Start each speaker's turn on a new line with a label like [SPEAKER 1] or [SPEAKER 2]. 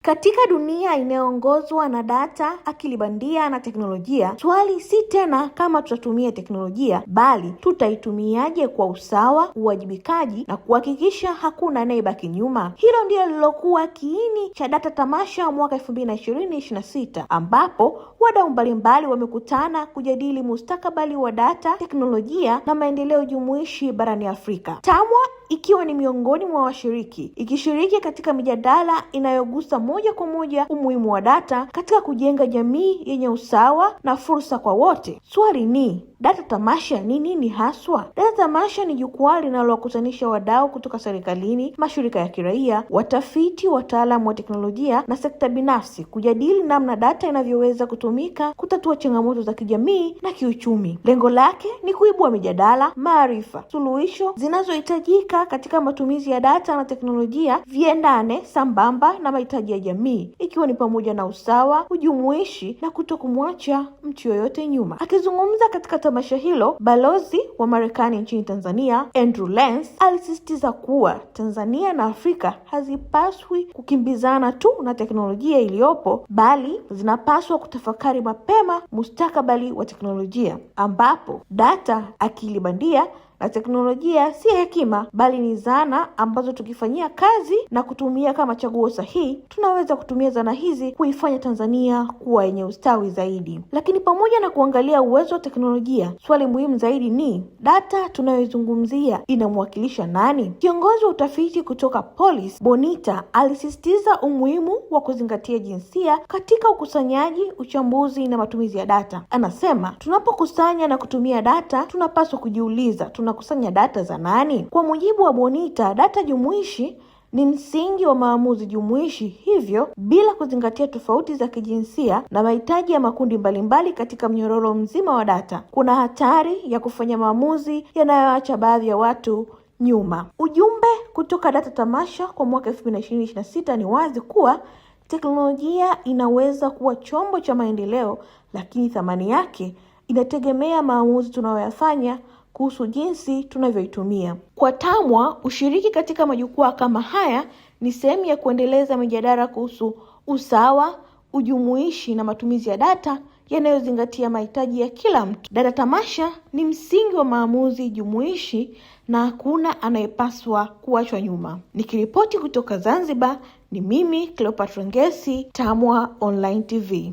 [SPEAKER 1] Katika dunia inayoongozwa na data, akili bandia na teknolojia, swali si tena kama tutatumia teknolojia, bali tutaitumiaje kwa usawa, uwajibikaji na kuhakikisha hakuna anayebaki nyuma. Hilo ndilo lililokuwa kiini cha Data Tamasha mwaka 2026, ambapo wadau mbalimbali wamekutana kujadili mustakabali wa data, teknolojia na maendeleo jumuishi barani Afrika. TAMWA ikiwa ni miongoni mwa washiriki, ikishiriki katika mijadala inayogusa moja kwa moja umuhimu wa data katika kujenga jamii yenye usawa na fursa kwa wote. Swali ni Data Tamasha ni nini haswa? Data Tamasha ni jukwaa linalowakutanisha wadau kutoka serikalini, mashirika ya kiraia, watafiti, wataalamu wa teknolojia na sekta binafsi kujadili namna data inavyoweza kutumika kutatua changamoto za kijamii na kiuchumi. Lengo lake ni kuibua mijadala, maarifa, suluhisho zinazohitajika katika matumizi ya data na teknolojia viendane sambamba na mahitaji ya jamii, ikiwa ni pamoja na usawa, ujumuishi na kutokumwacha mtu yoyote nyuma. Akizungumza katika tamasha hilo, balozi wa Marekani nchini Tanzania Andrew Lentz alisisitiza kuwa Tanzania na Afrika hazipaswi kukimbizana tu na teknolojia iliyopo, bali zinapaswa kutafakari mapema mustakabali wa teknolojia, ambapo data, akili bandia na teknolojia si hekima bali ni zana ambazo tukifanyia kazi na kutumia kama chaguo sahihi, tunaweza kutumia zana hizi kuifanya Tanzania kuwa yenye ustawi zaidi. Lakini pamoja na kuangalia uwezo wa teknolojia, swali muhimu zaidi ni data tunayoizungumzia inamwakilisha nani? Kiongozi wa utafiti kutoka Polis, Bonita, alisisitiza umuhimu wa kuzingatia jinsia katika ukusanyaji, uchambuzi na matumizi ya data. Anasema tunapokusanya na kutumia data tunapaswa kujiuliza tunakusanya data za nani? Kwa mujibu wa Bonita, data jumuishi ni msingi wa maamuzi jumuishi, hivyo bila kuzingatia tofauti za kijinsia na mahitaji ya makundi mbalimbali katika mnyororo mzima wa data, kuna hatari ya kufanya maamuzi yanayoacha baadhi ya watu nyuma. Ujumbe kutoka Data Tamasha kwa mwaka 2026 ni wazi kuwa teknolojia inaweza kuwa chombo cha maendeleo, lakini thamani yake inategemea maamuzi tunayoyafanya kuhusu jinsi tunavyoitumia. Kwa TAMWA, ushiriki katika majukwaa kama haya ni sehemu ya kuendeleza mijadala kuhusu usawa, ujumuishi na matumizi ya data yanayozingatia mahitaji ya kila mtu. Data Tamasha ni msingi wa maamuzi jumuishi na hakuna anayepaswa kuachwa nyuma. Nikiripoti kutoka Zanzibar, ni mimi Cleopatra Ngesi, TAMWA Online TV.